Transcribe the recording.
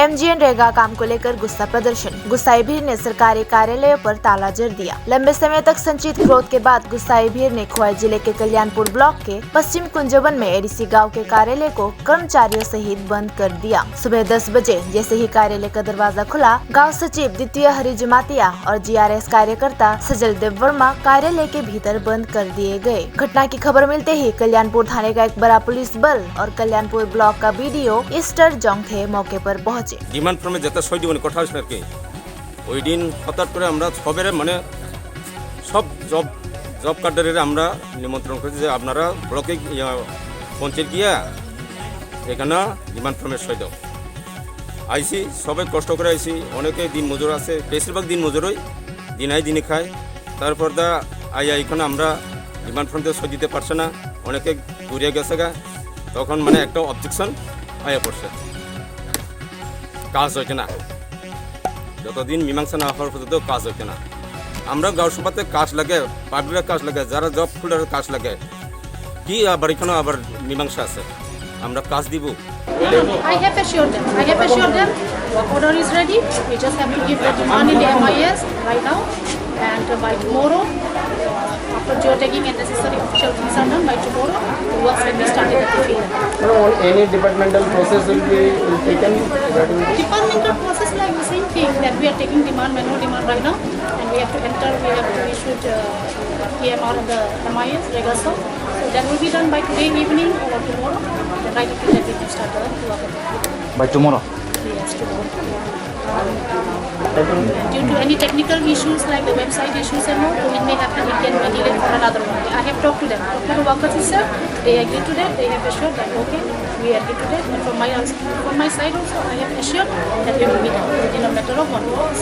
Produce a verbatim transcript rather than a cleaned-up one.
एमजीएनरेगा काम को लेकर गुस्सा प्रदर्शन, गुस्साई भीड़ ने सरकारी कार्यालयों पर ताला जड़ दिया। लंबे समय तक संचित क्रोध के बाद गुस्साई भीड़ ने खोवाई जिले के कल्याणपुर ब्लॉक के पश्चिम कुंजवन में एडीसी गांव के कार्यालय को कर्मचारियों सहित बंद कर दिया। सुबह दस बजे जैसे ही कार्यालय का दरवाजा खुला, गांव सचिव द्वितीय हरि जमातिया और जीआरएस कार्यकर्ता सजल देव वर्मा कार्यालय के भीतर बंद कर दिए गए। घटना की खबर मिलते ही कल्याणपुर थाने का एक बड़ा पुलिस बल और कल्याणपुर ब्लॉक का बीडीओ ईस्टर जोंगथे मौके पर पहुंचे। ডিমান্ড ফর্মে যেটা সই দিবনি কথা হয়েছিল আর কি, ওই দিন হঠাৎ করে আমরা সবেরে মানে সব জব জব কার্ডারের আমরা নিমন্ত্রণ করেছি যে আপনারা ব্লকে ইয়া, পঞ্চায়েত গিয়া এখানে ডিমান্ড ফর্মে সই দাও। আইসি, সবাই কষ্ট করে আইসি, অনেকে দিন মজুর আছে, বেশিরভাগ দিন মজুরই দিনাই দিনে খায়। তারপর দা আইয়া এখানে আমরা ডিমান্ড ফর্মে সই দিতে পারছে না, অনেকে ঘুরিয়ে গেছে গা, তখন মানে একটা অবজেকশন আয়া পড়ছে, কাজ হইছে না। যতদিন মীমাংসা না হওয়ার পর্যন্ত কাজ হইছে না। আমরা গাঁও সভাতে কাজ লাগে, পাবলিকের কাজ লাগে, যারা জব হোল্ডারের কাজ লাগে, কি আবার এখানে আবার মীমাংসা আছে? আমরা কাজ দিব। I have assured them. I have assured them. Work order is ready. We just have to give the demand in the M I S right now. And by tomorrow, after geotagging and necessary official things are done, by tomorrow, the works will be started at the field. No, any departmental process will be taken regarding this? Departmental process like the same thing that we are taking demand, manual demand right now, and we have to enter, we have to issue the P M R and the M I S, Regaso. So that will be done by today evening or tomorrow. Then right after that, we can start the work. By tomorrow? Yes, tomorrow. Due to any technical issues like the website issues and all, so it may happen, it can be delayed for another one. I have talked to them. Talked to the workers itself, they agree to that, they have assured that, okay, we agree to that. And from my, from my side also, I have assured that it will be done within a matter of one week.